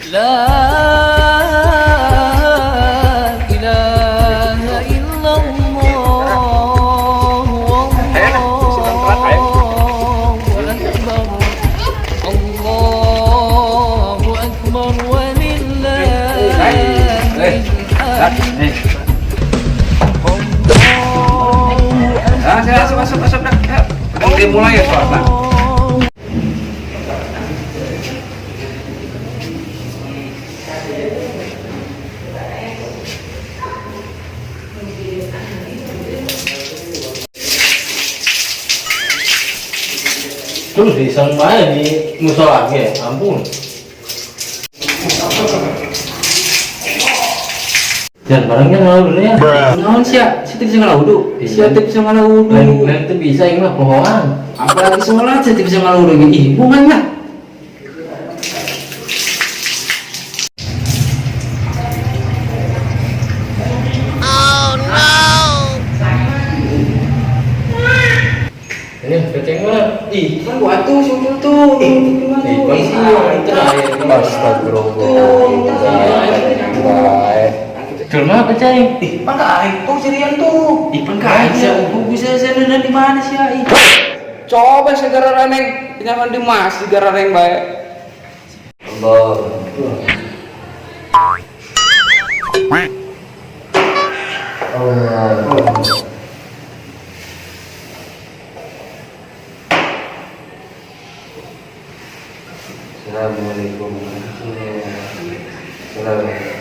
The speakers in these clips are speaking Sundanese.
La ilaha illallah. Allahu akbar. Allahu akbar walillahil hamd. Ah, saya masuk masuk masuk dah. Ayo. Udah mulai ya sholatnya. Terus di mana di musola ge, ampun. Jangan barangnya malu dulu ya. Naon sia? Sia teu bisa ngawudu. Sia teu bisa ngawudu. Lain lain tuh bisa ini mah bohongan. Apalagi sholat sia teu bisa ngawudu ge. Ih, bukan lah. Ini peceng mana? Ih, kan gua tuh si Ucul tuh. Ih, bang sih itu lah ya. Astagfirullah. Cul mah peceng. Ih, pan ka aing tuh si Rian tuh. Ih, pan ka aing sia ugu bisa sia neundeun di mana sia ih. Coba segera reneng, jangan di masjid gara reneng bae. Allah. Allah. Assalamualaikum warahmatullahi wabarakatuh.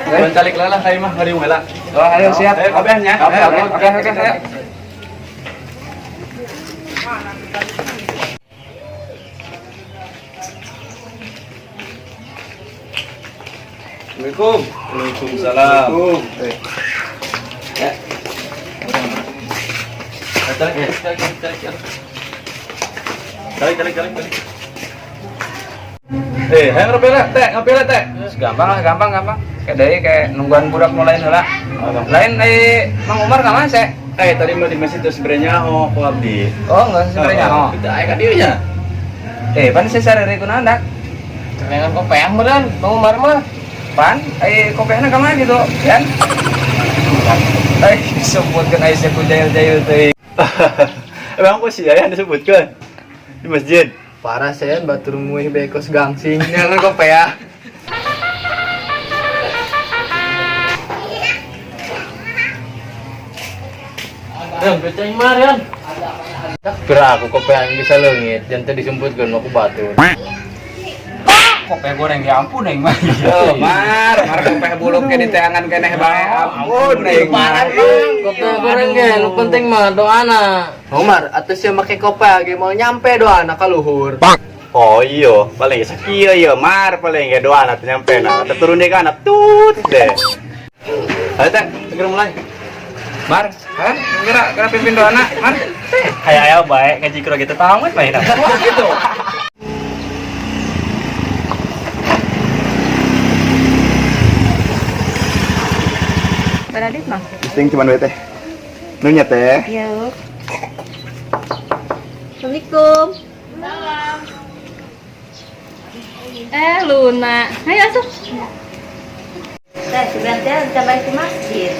Eh, balik lah kayak mah ngari lah. Oh, ayo siap. Eh, kabehnya. Oke, oke, oke, oke, ayo. Assalamualaikum. Waalaikumsalam. Ya. Tarik, tarik, tarik, tarik. Tarik, tarik, tarik, tarik. Eh, ayo ngepela, teh, ngepela teh. Gampang lah, gampang, gampang. Kayak dari kayak nungguan budak mulai heula. Lain Mang Umar ka mana sih? Eh, tadi mah di masjid tuh sebenarnya oh, ku abdi. Oh, enggak sebenarnya. Oh. Kita aya ka dieu nya. Eh, pan sih sarere kunaon dak? Celengan kopeah meureun, Bang Umar mah. Pan, kopiahna ka mana gitu, kan? Sebutkeun ai ku jail-jail teuing. Emang aku sih aya disebutkan di masjid. Parah saya batur muih bekos gangsing jangan kopeah. Yan, peceng mah Yan. Kira aku kopeah yang bisa leungit, jangan teu disebutkeun mah ku batur. Kopiah goreng ya ampun aing mah. Oh, mar, mar kopiah buluk ke diteangan keneh bae ampun aing mah. Kopeah goreng ge, nu penting mah doana. Omar, atau sih make kopeah ge mau nyampe doa anak kaluhur. Oh iyo, paling sakieu ieu mar paling ge doa teu nyampe na. Teu turun deh kana tut deh. Ayo teh, segera mulai. Mar, hah? Kira kira pimpin doana, Mar. Kayak aya bae ngaji kurang gitu tamat bae nah. Wah, gitu. Beradit mah? Ting cuman we teh. Nunya teh. Iya. Assalamualaikum. Eh, Luna. Ayo asup. Teh, sebenarnya can balik ke masjid.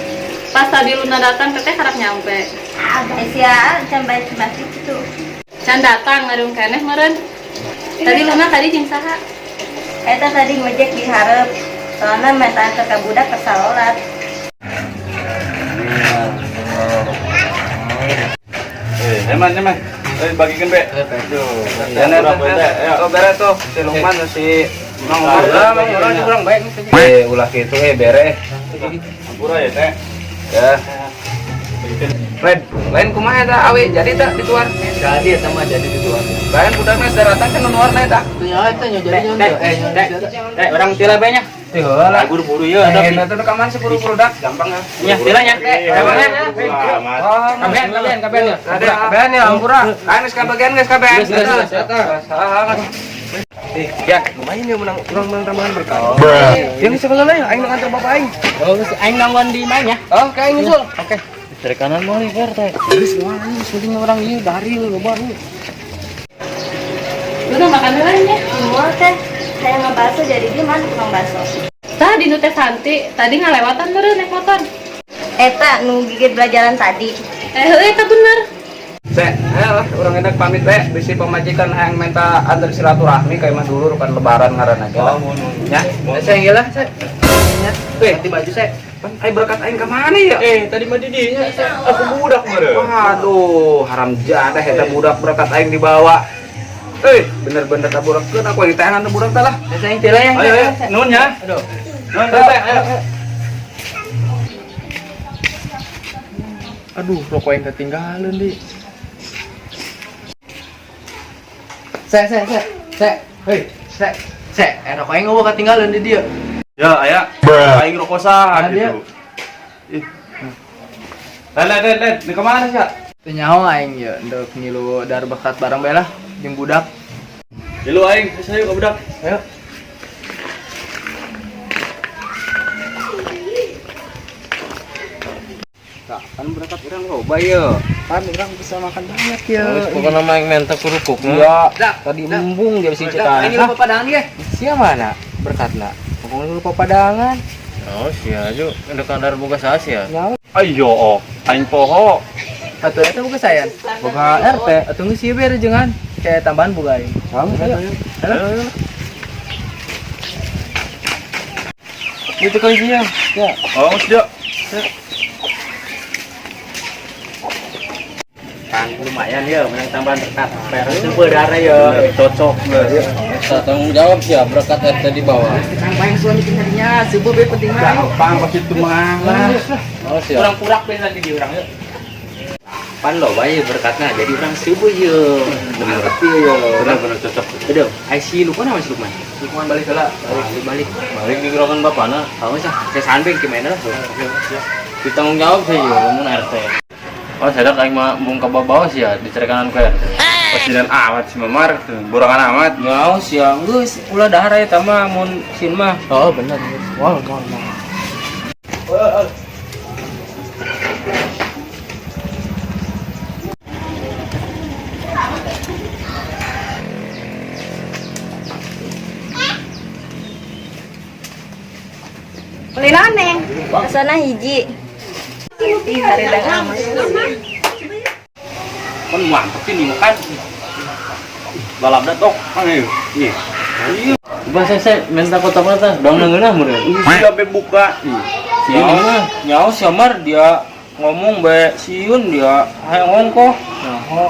Pas tadi Luna datang, teteh harap nyampe. Ah, guys ya, can balik ke masjid itu. Can datang, ngarung keneh meureun. Tadi Luna tadi jeung saha? Eta tadi ngojek di hareup. Soalnya meta antar ka budak ke salolat. Eh, eman eman. Eh, bagikan be. Aduh, Ya, oh, beres tuh. Si Lukman si Mang Umar. Lah, Mang Umar kurang baik. Eh, ulah kitu bere. Ampura ya teh. Ya. Red, lain kumaha eta awi jadi tak dituar. Jadi eta mah jadi dituan. Lain budakna daratan kan nu nuarna eta. Ya eta nya jadi nyon. Eh, Eh, orang tila bae nya. Teh heula. Buru-buru ya, Eh, nah tuh kaman seburu-buru dak, gampang ya. Ya, tila nya. Emangnya? Kabehan, kabehan, kabehan ya. Kabehan ya, ampura. Ayo geus kabagian geus kabehan. Geus, geus, geus. Eh, ya, lumayan ya menang, kurang menang tambahan berkah. Yang sekolah lah ya, aing nganter bapak aing. Oh, aing nanggon di main ya. Oh, kayak aing nyusul. Oke. Dari kanan mau nih, RT. Geus wah, syuting orang ieu dari loba lu. Luna makan heula nya. Semua teh saya ngebaso jadi dia mana tukang bakso. Tah di nu teh Santi, tadi ngalewatan meureun naik motor. Eta nu gigit belajaran tadi. Eh, heueuh eta bener. Se, ayo lah, urang enak pamit we, bisi pamajikan hayang minta antar silaturahmi ka imah dulur kan lebaran ngaranna ge lah. Ya, Saya gila, saya. Weh, Ganti baju saya. pan ai berkat aing ka mana ya? Eh, tadi mah di dinya. Aku budak meureun. Waduh, haram jadah eta budak berkat aing dibawa. Eh, bener-bener taburekeun aku yang tahan budak teh lah. Saya yang tila ya. Ayo ayo, nuhun ya. Aduh. Nuhun teh, ayo. Aduh, rokok yang ketinggalan di. Se, se, se, se, hei, se, se, rokok yang gua ketinggalan di dia. Ya, aya. Aing rokok saha Nah, dia. gitu. Ih. Len, len, len, di kemana sih? Teu nyaho aing ya, ndek ngilu dar bekat bareng bae lah jeung budak. Lu aing, saya ke budak. Ayo. Tah, kan berkat urang loba ye. Kan orang bisa makan banyak ya. Terus pokoknya mah yang minta kerupuk. Iya, tadi embung dia bisi cetan. Ini lupa padangan ya. Sia mana berkatna? Pokoknya lupa padangan. Oh, sia aja. Udah kadar boga saha sia. Ayo, oh, aing poho. Atuh eta buka sayan. Boga RT. Atuh geus ieu bere jangan kayak tambahan buka aing. Kamu ayo. Halo. Itu kali dia. Ya. Oh, sudah. Kan lumayan ya menang tambahan berkat. Peres itu berdarah ya. Cocok. Tak tanggung jawab sia berkat RT di bawah. Sampai yang suami tinggalnya, subuh be penting mah. Gampang pasti itu mah lah. Oh, sia. Kurang kurak be nanti di urang yuk. Pan lo bae berkatna jadi urang subuh ye. Mantep ye. Bener-bener cocok. Udah, ai si Lukman apa si Lukman? Lukman balik heula. Balik balik. Balik di gerakan bapana. Kamu sah, saya sanbeng gimana lah. Ditanggung jawab sih yo lamun RT. Oh, sadar aing mah embung ka bawah sia di kanan ku RT. Presiden amat si Mamar, tuh. Borongan amat. Ngau sia, geus ulah dahar eta mah mun sin mah. Oh, bener. Wah, wah, wah. Beli naon, Neng? Kesana hiji. Ih, hareudang amat. Kan mantep ini makan. Balap dah tok. Ayo. Iya. Coba saya minta kotak mata, dong ngeunah meureun. Ini sampai buka. Sieun ini mah. Nyaho si Amar dia ngomong bae siun dia hayang ongkoh. Nyaho.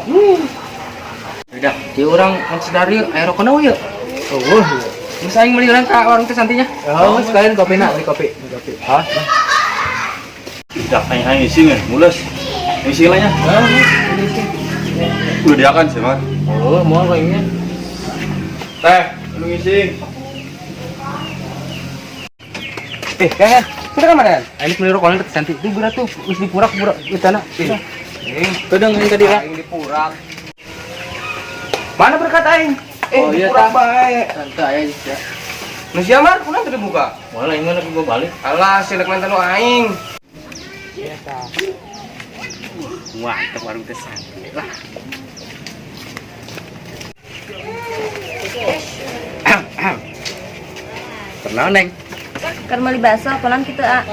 Udah, dia orang mencidari air rokona we. Oh, Geus aing meuli urang ka warung teh santinya. oh, sekalian kopi nak, beli kopi, beli kopi. Hah? Udah aing aing ising ya, mules. Ising lah ya. Udah diakan sih, Mar. Oh, mau kayaknya. Teh, lu ngising. Eh, kan? Sudah ka mana? Aing meuli rokona teh santi. Itu berat tuh, geus dipurak burak di tanah. Kedeng yang tadi lah. Aing dipurak. Mana berkat aing? Eh, Oh, iya, dipurak tah. bae. Santai aja. Nu sia Mar, kunaon teu dibuka? Malah aing mah lagi gua balik. Alah, silek mantan nu aing. Mantep warung teh santi lah. Pernah neng? Keur meuli bakso kunaon kitu, A?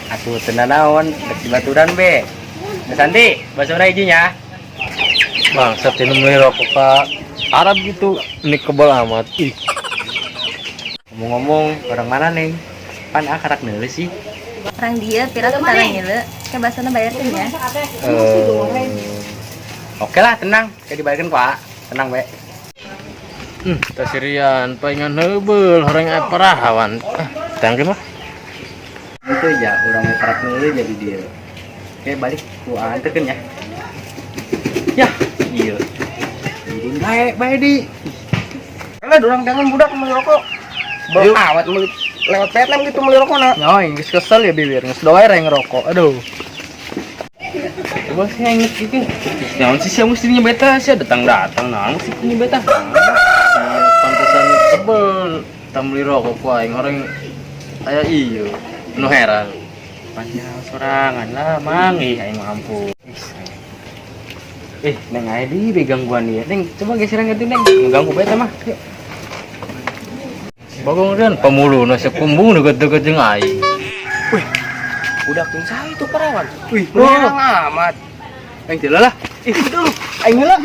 Atuh teu naon, dek dibaturan be. Teh Santi, bakso hijinya. Bangsat ini meuli rokok ka Arab gitu. Ini kebal amat. Ih. Ngomong-ngomong, orang mana neng? Pan akarak neuleuh sih. Orang dia pira teu tara ngilu. Ke baksona bayarkeun ya. Oke lah, tenang. Kayak dibayarkan kok, tenang be. Tasirian palingan heubeul horeng aya parahawan. Ah, tangkeun lah. Itu ya, orang mau karak neuleuh jadi dia. Oke, balik ku anterkeun ya. Ya, iya. Jadi bae bae di. Kalau orang jangan budak mau rokok. Awat mulut. Lewat Vietnam gitu meuli rokona. Nyoy, geus kesel ya bibir, geus doer yang ngerokok. Aduh. Coba sih inget gitu. Naon sih sia mesti beta sia datang-datang naon sih punya beta. Pantesan tebel tambeli rokok ku aing orang aya ieu nu heran. Panjang sorangan lah mang ih aing mah ampun. Neng aja di gangguan dia. Neng, coba geseran gitu neng. Ngeganggu beta mah. Yuk. Bagong Rian pamuluna sekumbung deket-deket jeung aing. Udah king saya itu perawan. Wih, Wah, amat. Aing teu lah. Ih, betul. Aing heula.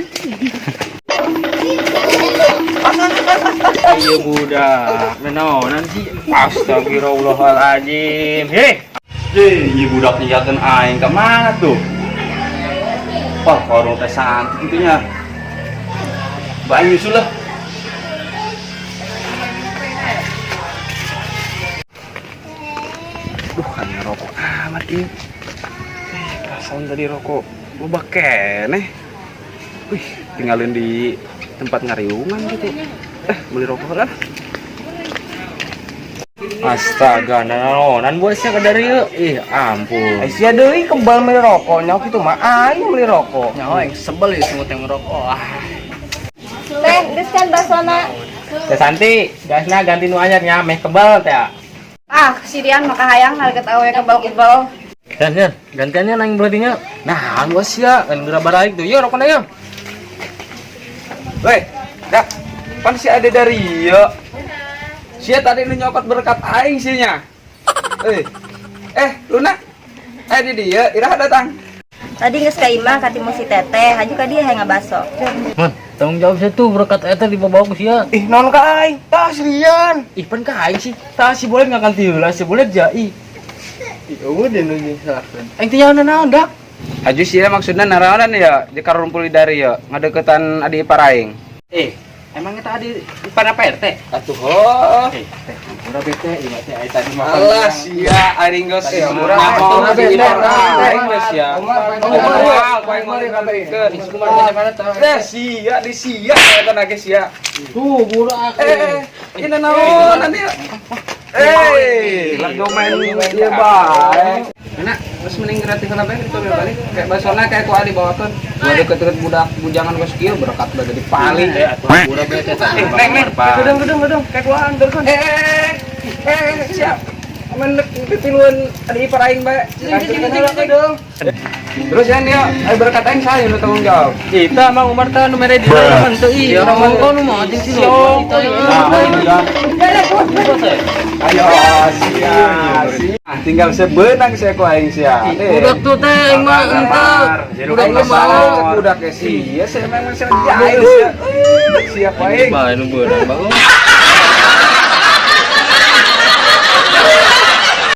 Iya budak, nanaonan sih. Astagfirullahaladzim. Hei, Ye, ieu budak ninggalkeun aing ka mana tuh? Wah, warung teh santik gitu nya. Bae nyusul lah. Duh, kan rokok amat ieu. Perasaan tadi rokok loba keneh. Wih, tinggalin di tempat ngariungan gitu. Beli rokok lah. Astaga, nanaonan buat sia ka dari ieu. Ih, ampun. Sia deui kebal meuli rokok, nyaho kitu mah aing meuli rokok. Nyaho aing sebel ya semut yang ngerokok. Ah. Teh, geus kan basona. Teh Santi, gasna ganti nu anyar nya meh kebal teh. Ah, si Rian maka hayang harga awe kebal-kebal. Yan, yan, gantiannya nang berarti nya. Nah, gua sia kan geura baraik tuh. Yo rokona yo. Weh, dah. Pan si ada dari ieu. Sia tadi nu nyokot berkat aing sih nya. Luna. Di dieu iraha datang. Tadi geus ka imah katimu si Teteh, haju ka dia hayang ngabaso. Man, tanggung jawab saya tuh berkat eta dibawa ku sia. Ih, non ka aing? Tah si Rian. Ih, pan ka aing sih. Tah si boleh ngakan ti heula, si boleh ja ih. Ih, eueuh deh nu disalahkeun. Aing teh nyaho naon dak? Haju sia maksudna naraonan ya, jika rumpul dari ya, ngadeukeutan adi ipar aing. Emang eta adi ipar apa RT? Atuh ho. Teh, ampura bete, ieu mah teh aing tadi mah. Alah sia aing geus Tadi mah murah adi ipar aing geus sia. Moal ku aing mah dikeun. Eh sia di sia eta na ge sia. Tuh, budak. Ini naon nanti. Lagi main ieu bae. Enak, terus mending gratis lah bae itu balik. Kayak basona kayak ku adi bawakeun. Gua deket-deket budak bujangan geus kieu berkat bae jadi paling. Ampura bete tadi. Neng, neng, gedung, kayak gua anterkeun. Siap. Aman pipiluan adi ipar aing bae. Terus ya nih, ayo berkat aing saya nu tanggung jawab. Kita Mang Umar teh nu mere di kan teu ih. Orang kau nu mah anjing sih lu. Ayo, sia. Ah, tinggal sebenang saya ku aing sia. Budak tuh teh aing mah henteu. Budak lu mah. Budak ge sia, saya memang sia jahil sia. Siap aing. Bae nu beurang bagong.